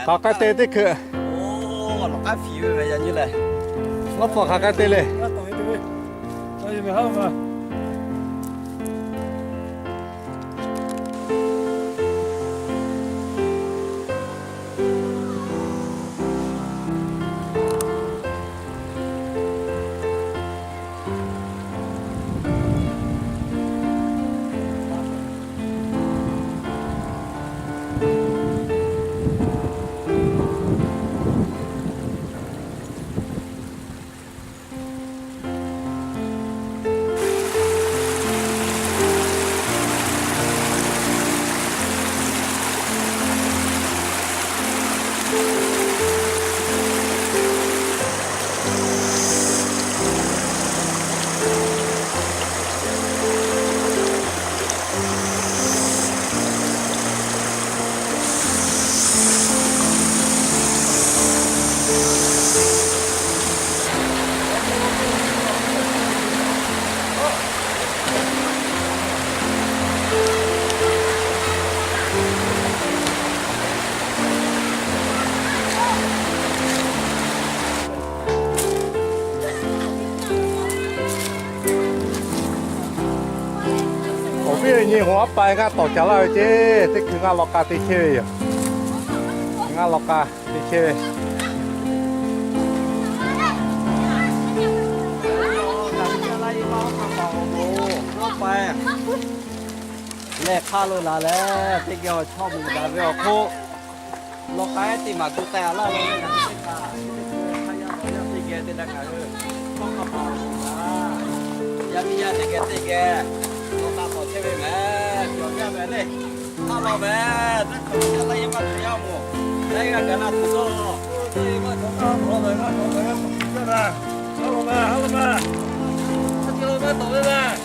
Hk'aˬ k'ai te teˇ hkui. Ngaˇ hpawˇ hk'aˬ k'ai te le. Awˬ viˉ awˬ nyi, hoꞈ aˉ pa-e ngaˇ tawˍ caˍ laˇ ve ceˇ. Teˇ hkui ngaˇ law k'a te chehˇ ve yoˬ. Ngaˇ law k'a te chehˇ ve. Lehˬ hk'aˇ lo laˬ leh, teˇ geh awˬ chawˇ mvuh daꞈ ve awˬ hk'oˆ, law k'a ehˉ teˇ maˬ gu k'ai-a laˇ ve, teˇ hkui hk'aˇ yaˇ teˇ geh teˇ daˇ kaꞈ hui, hk'aˇ hk'a paˍ yaˇ miˇ yaˇ teˇ geh teˇ geh, law k'a k'awꞈ chehˇ ve mehˍ. Cawˬ jaˇ mehˍ le. Hk'aˇ law mehˍ, teˇ hkui yaˇ laˇ yehˬ maˇ cawˬ yaˇ moˍ, yaˇ g'a gaˬ la tuˬ dawˇ. Yaˇ yehˬ maˇ cawˬ, hk'aˇ law mehˍ, hk'aˇ law mehˍ, g'a tuˬ jaˇ mehˍ. Hk'aˇ law mehˍ, hk'aˇ law mehˍ, hk'aˇ law mehˍ, tawˍ ve mehˍ.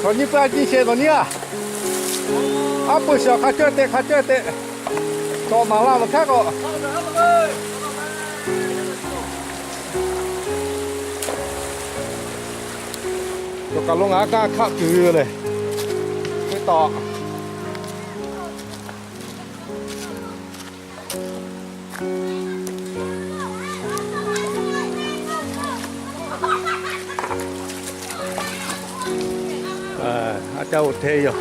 Chaw nyiˇ peuˬ a jiˇ shehˍ nawˬ nyiˇ a. Aˉ pui shiˍ hk'a cawehˇ te, hk'a cawehˇ te. Cawˬ naˍ laˇ ve hk'aˉ k'o. Cawˬ kaˬ lo ngaˬ g'aˇ hkaˆ tuˬ ve le. Teˇ taw. A ca oˬ hteˇ yoˬ.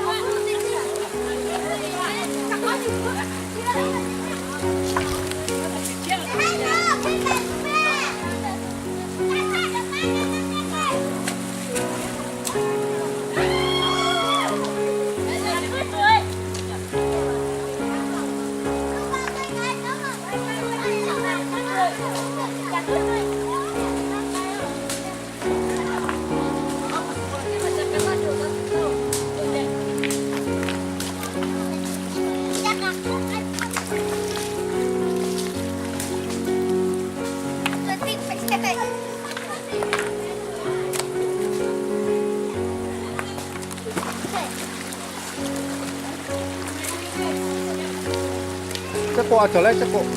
Chi k'oˆ a cawˬ leh, chi k'oˆ,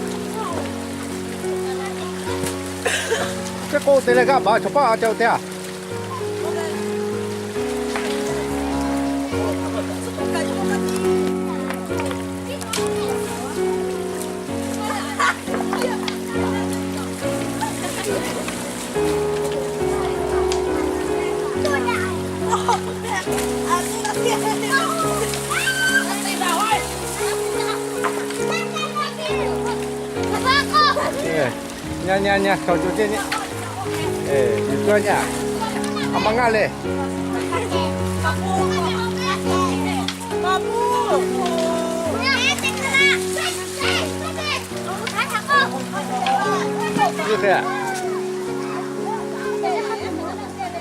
chi k'oˆ te leh g'aˇ baˬ chaw paˆ a ca oˬ te a. Nyi nyi nyi, chaw co ce nyi. Yuˬ cuˇ nyi a. A ma ngaˇ le.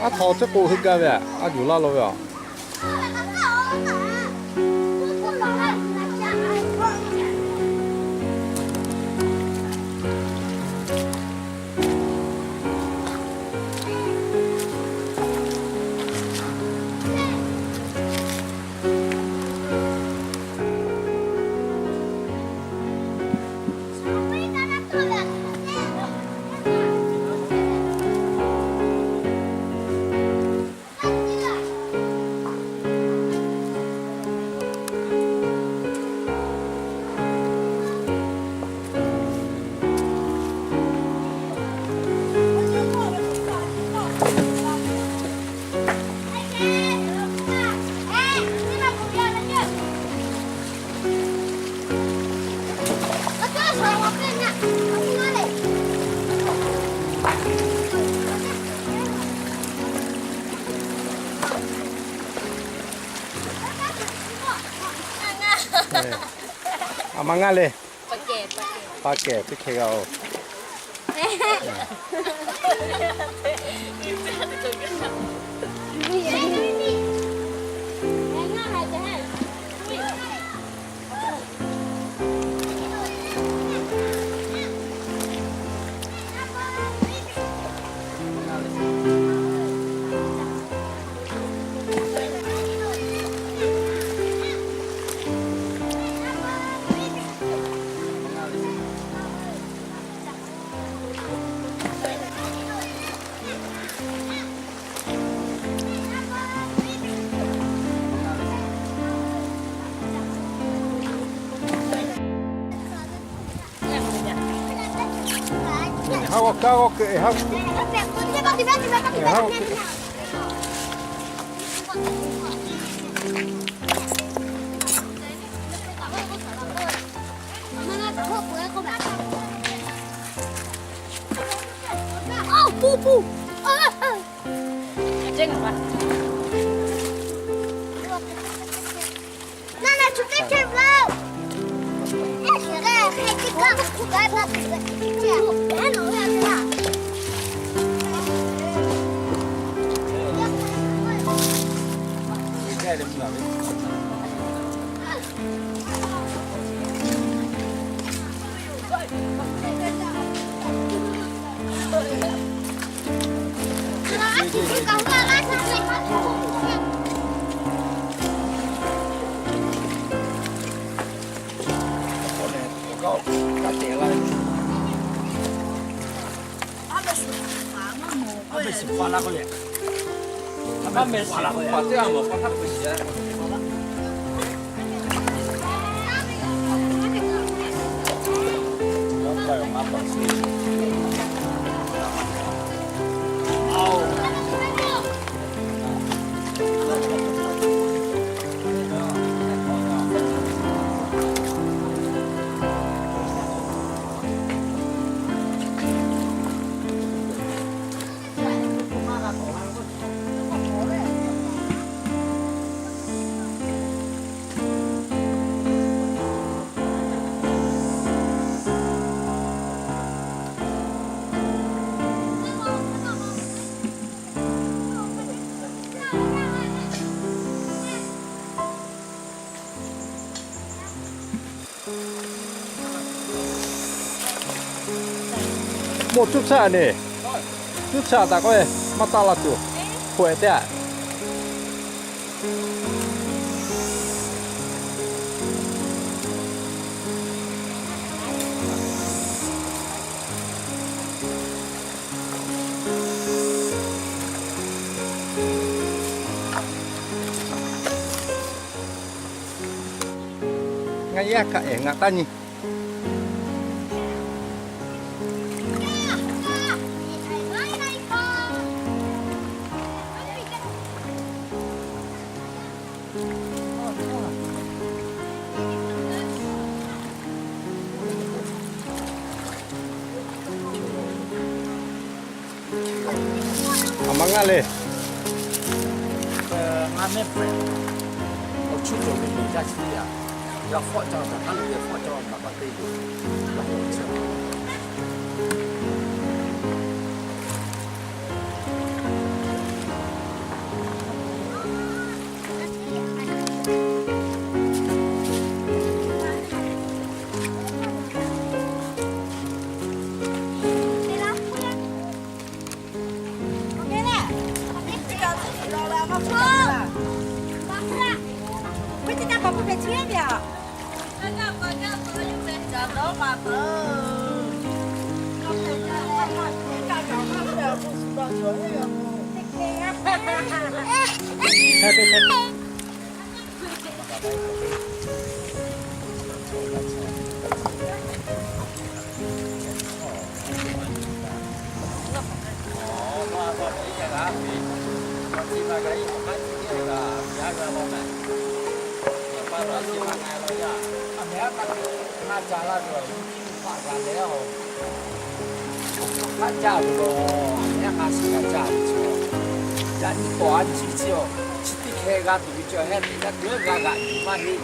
Aˉ htaw chi k'o hui gaˇ ve a, a yuˬ laˇ lo ve a. A ma ngaˇ le. Pa kehˬ teˇ hkeh g'a oˬ. Moˇ cuˇ chaˆ ne, cuˇ chaˆ taˍ k'oˆ e, maˇ taˆ la tuˬ, hk'oꞈ e teˇ aꞈ. Ngaˬ yaˇ kaꞈ ehˬ ngaˬ taˇ nyi. A ma ngaˇ le. Ngaˇ mehˆ hpehꞈ. Awˬ chuˇ cawˬ ve teˇ jaˇ chi teˇ yanˇ, yaꞈ fawˆ caˇ, taˍ hk'aˉ lo yaꞈ fawˆ caˇ, naˍ baˬ teˇ yoˬ. Hk'aˆ caˇ ve lawˬ, yaˇ k'a shiˍ g'a caˇ ve chi, yaꞈ nyi k'awꞈ a nyi chi awˬ, chi teˇ hkeh g'a tuˬ ve chi awˬ hehˉ te g'a tuˬ g'a g'aꞈ yuˬ maˇ heˆ.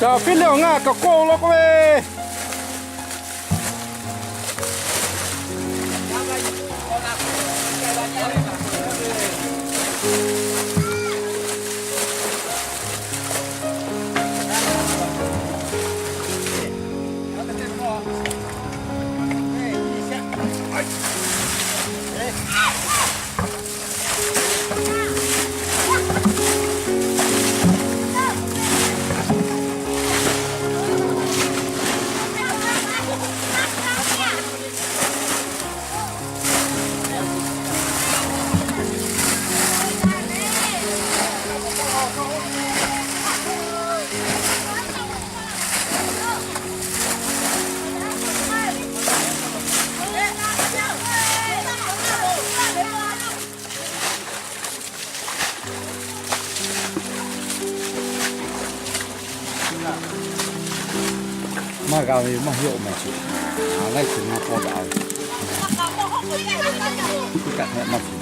Caˬ piˇ leh awˬ ngaˇ kaꞈ k'oˆ law k'oˆ ve. Maˇ g'a ve maˇ heˆ awˬ maˬ shuˍ. A laiˉ shuˍ maˇ k'awˇ daꞈ ve. Teˇ kaꞈ hpehꞈ maˇ shuˍ.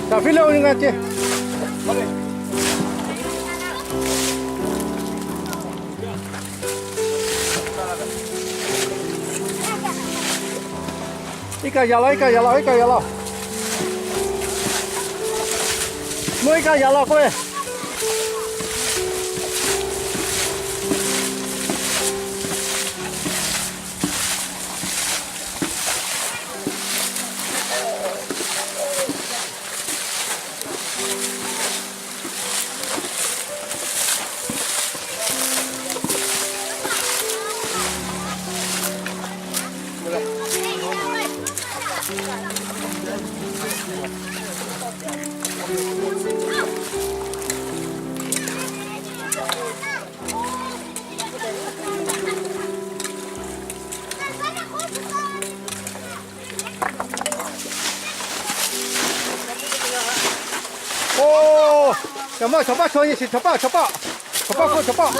Caˬ piˇ leh oˇ ve ngaˇ ceh. Iˉ kaˆ yaꞈ laˇ, iˉ kaˆ yaꞈ laˇ, iˉ kaˆ yaꞈ laˇ. Mvuhˇ iˉ kaˆ yaꞈ laˇ k'oˆ ve. Oˇ, yaꞈ maˇ chaw paˆ chaw nyi shiˍ, chaw paˆ, chaw paˆ, chaw paˆ k'oˆ, chaw paˆ.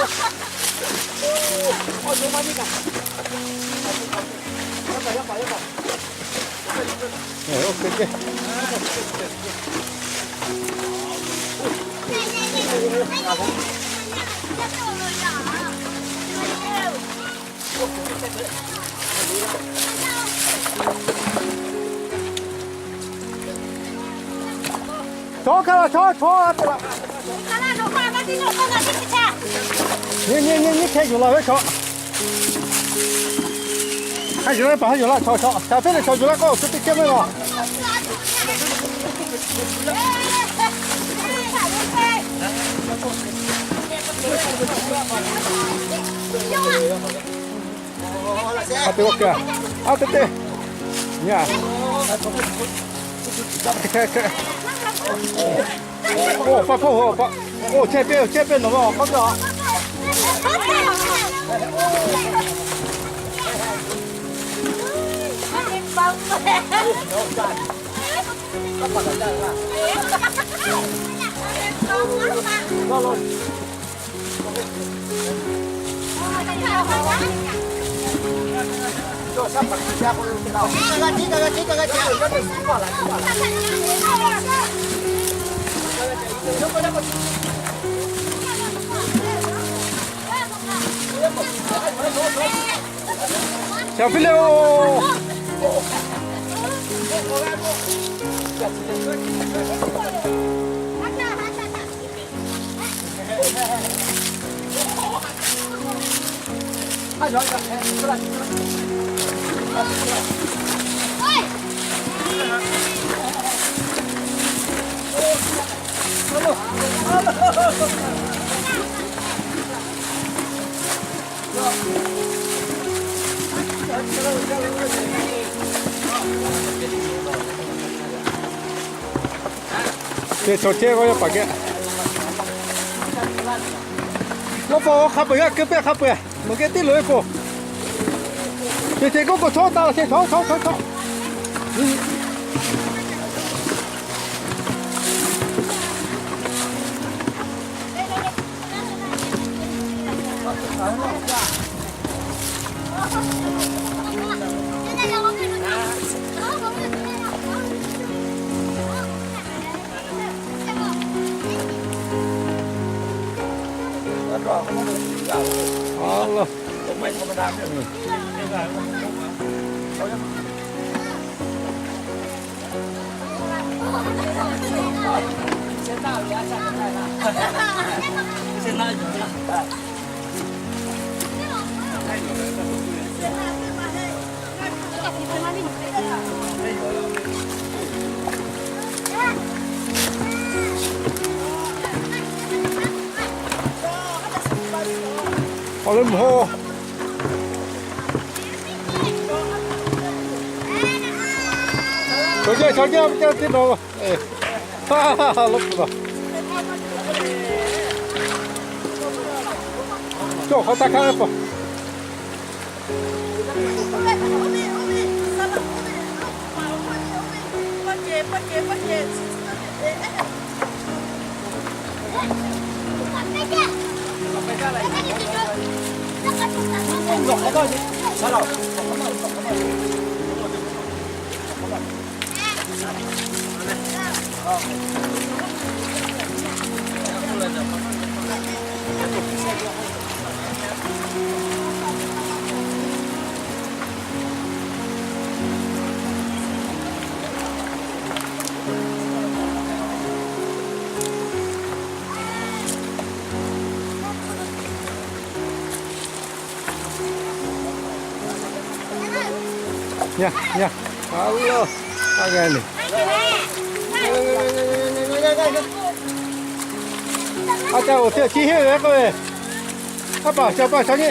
Chaw hk'a la, chaw, chaw te la. Nyi, nyi, nyi, nyi hk'e yuˬ la ve chaw. Hk'a yuˬ la, paˍ hk'a yuˬ la, chaw, chaw, chaw piˇ leh chaw yuˬ la k'o, shu teˇ ceh meuˇ la. A te, a te, a te te. Nya. Hk'e, hk'e. Oˇ, pa hpoˇ, oˇ, pa. Oˇ, chehˇ piˇ, chehˇ piˇ nawˬ ve awˬ hk'aw ve a. Caˬ piˇ leh oˬ. Te chaw chehˇ k'o yaˇ paˍ geh. Lawˇ paw hk'a peu-eˬ g'aˇ keu pehˇ hk'a peu-eˬ. Meuꞈ kehˬ tiˉ loꞈ-e k'o. Ceh ceh k'oˆ k'o chaw taˍ la ceh chaw chaw chaw chaw. Awˬ leh mvuhˇ hoˆ. Chaw jehˇ chaw jehˇ ve caˇ teˇ nawˬ. Lo pu la. Cawˬ hk'aw taˇ hkaˇ ve paˍ. Yaˇ, yaˇ. A lo, a g'a le. A ca awˬ te chi heˆ ve k'oˆ ve. A paˍ, ca paˍ ca nyi.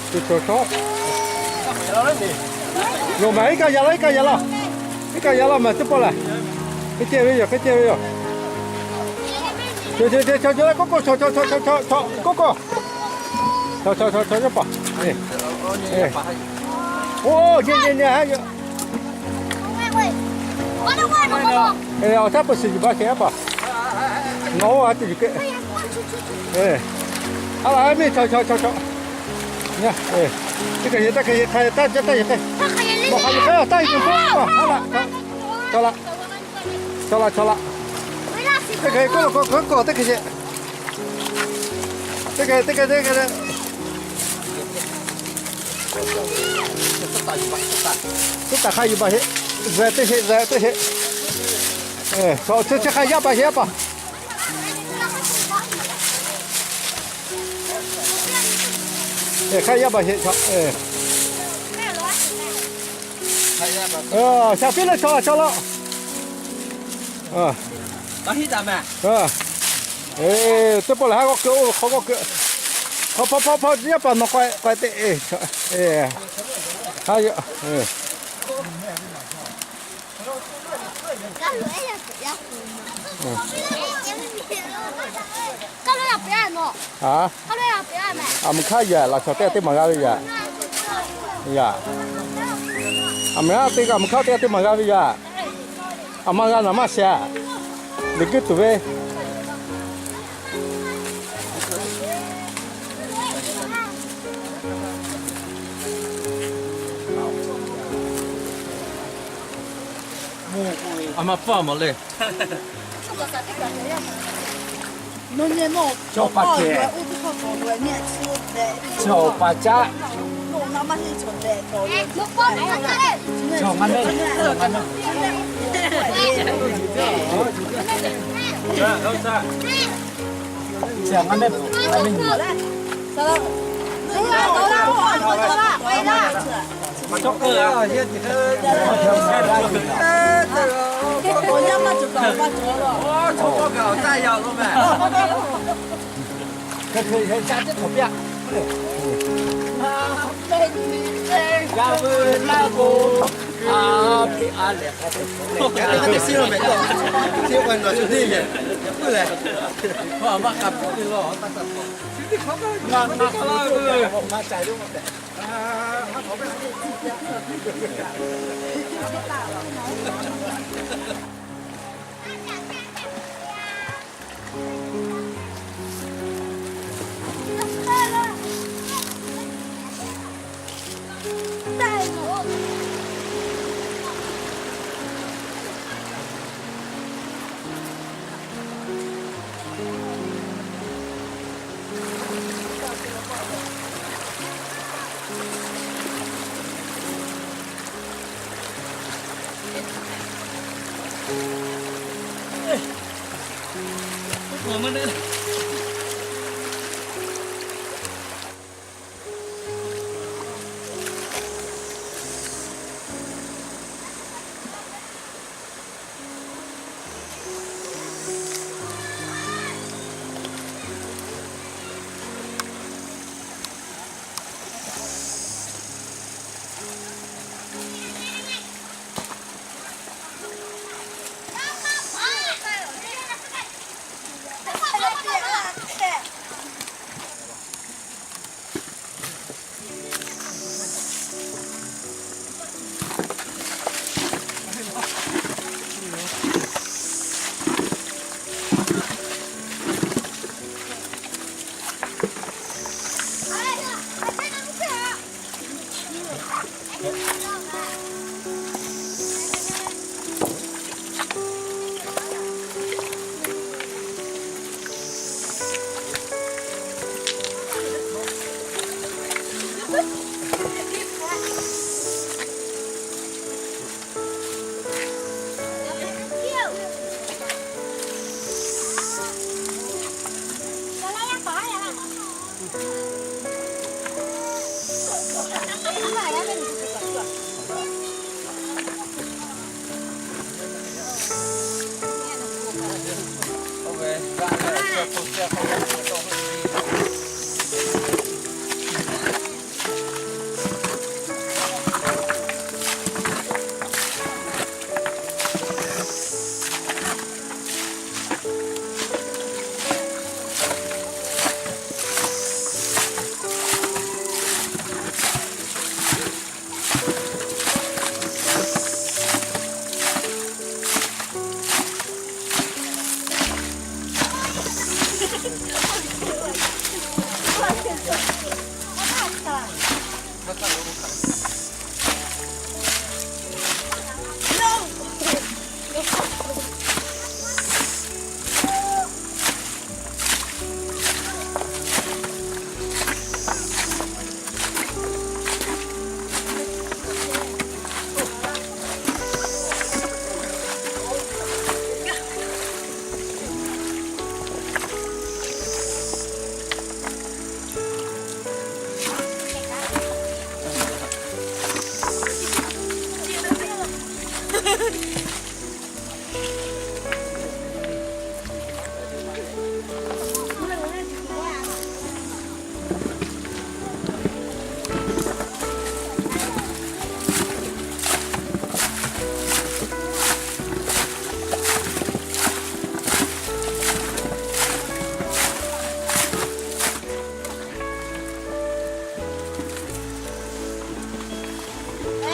Cawˬ cawˬ. Yawˬ maˬ iˉ kaˆ yaꞈ laˇ, iˉ kaˆ yaꞈ laˇ. Iˉ kaˆ yaꞈ laˇ maˬ teˇ pawˆ lehˬ. Hk'e ceh ve yoˬ, hk'e ceh ve yoˬ. Cawˬ cawˬ cawˬ cawˬ leh k'oˆ k'o, cawˬ cawˬ cawˬ cawˬ cawˬ k'oˆ k'o. Cawˬ cawˬ cawˬ cawˬ yaˇ paˍ. Oˇ, nyi nyi nyi ha yoˬ. Awˬ caˉ peu shiˍ yuˬ baˬ sheˍ yaˇ paˍ. Ngaˬ oˇ ha teˇ yuˬ kehˬ. A laˬ miˇ cawˬ cawˬ cawˬ cawˬ. Teˇ hk'e yehˬ, teˇ hk'e yehˬ, hk'a taˇ caˇ taˇ yehˬ k'ai. Mawˬ hk'a yuˬ k'ai taˇ yuˬ k'oˆ. Cawˬ laꞈ. Cawˬ laꞈ, cawˬ laꞈ. Teˇ hk'e k'oˆ lo k'o, k'oˆ k'o teˇ hk'e yehˬ. Teˇ hk'e, teˇ hk'e, teˇ hk'e. Tuˉ taˍ hk'a yuˬ baˬ sheˍ. Zuhꞈ teˇ sheˍ, zuhꞈ teˇ sheˍ. Chi chi hk'a yaˇ paˍ sheˍ yaˇ paˍ. Hk'a yaˇ paˍ sheˍ. Shaˍ piˉ leh chaw la, chaw la. Teˇ pawˆ lehˬ, haˉ k'awꞈ keu, oˇ ve hk'aw k'awꞈ keu. Hk'aw hpaw hpaw hpaw, yaˇ paˍ nawˬ k'awꞈ k'awꞈ te. Haˉ yoˬ. Aˬ, aˬ miˍ hk'aˇ yaꞈ laˬ chaw teˇ g'aˇ teˇ maˬ g'a ve yaꞈ. Yaꞈ. Aˬ miˍ hk'aˇ teˇ g'aˇ, miˍ hk'aˇ teˇ g'aˇ teˇ maˬ g'a ve yaꞈ. Aˬ ma g'a naˬ maˇ shehˍ. Liꞈ guiˇ tuˬ ve. Aˬ ma pfuhˇ mawˬ le. Cawˬ paˍ cehˬ. Cawˬ paˍ caˆ. Cawˬ ngaˬ mehˆ, ngaˬ mehˆ nyi.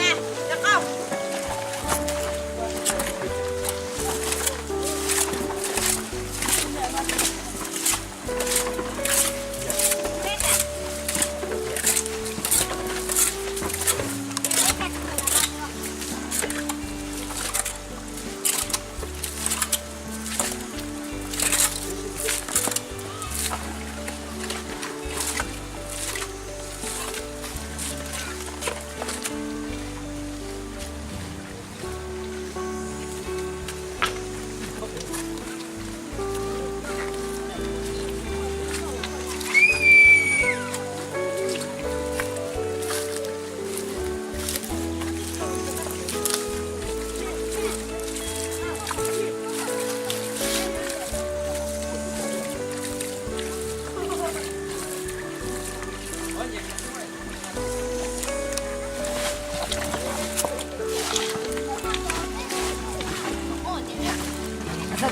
Ê, ya k'aw. Ngaˇ,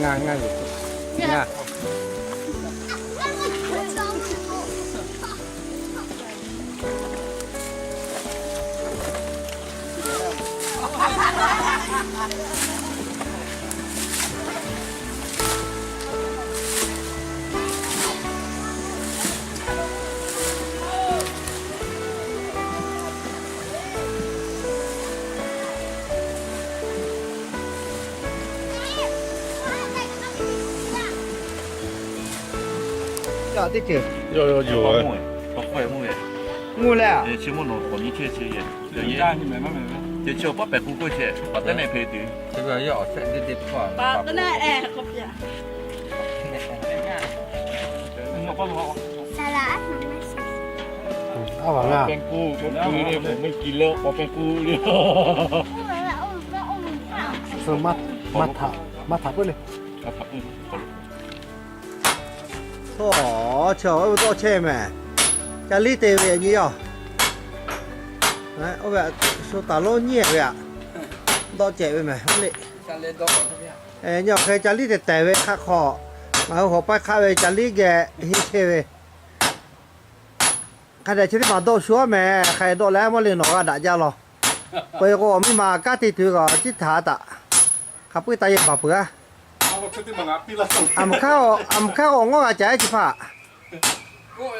ngaˇ, ngaˇ, ngaˇ. Yaˇ teˇ ceuˬ. Yawˇ yawˇ yoˬ. Mvuhˇ leh, Aˉ, maˇ htaꞈ, maˇ htaꞈ puiˉ le. Htawˇ, chi oˇ ve dawˆ chehˇ mehˍ. Ca liˇ te ve nyi yoˬ. Oˇ ve shu taˍ lonˉ nyiˇ ve aꞈ, dawˆ cehˬ ve mehˍ oˇ le. Nyi awˬ hk'e ca liˇ te tehˬ ve hk'aˆ hk'aw, ngaˬ hui hawˬ paˇ hk'aˆ ve ca liˇ geh henˇ chehˇ ve. Hk'a dehꞈ chi teˇ hpaˍ dawˆ shu aˉ mehˍ, hk'a dehꞈ dawˆ leh maˇ le nawˬ g'a daꞈ jaˇ law. K'o e k'o, miˇ ma kanˉ te tuˬ ve kaꞈ ciˉ htaꞈ htaꞈ hk'a puiˉ taˇ yehˇ baˬ peuˬ aˉ. Aˬ, aˬ, hkanˉ k'o ngawˇ g'a ca ehˉ chi hpaˇ. Oˇ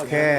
hk'e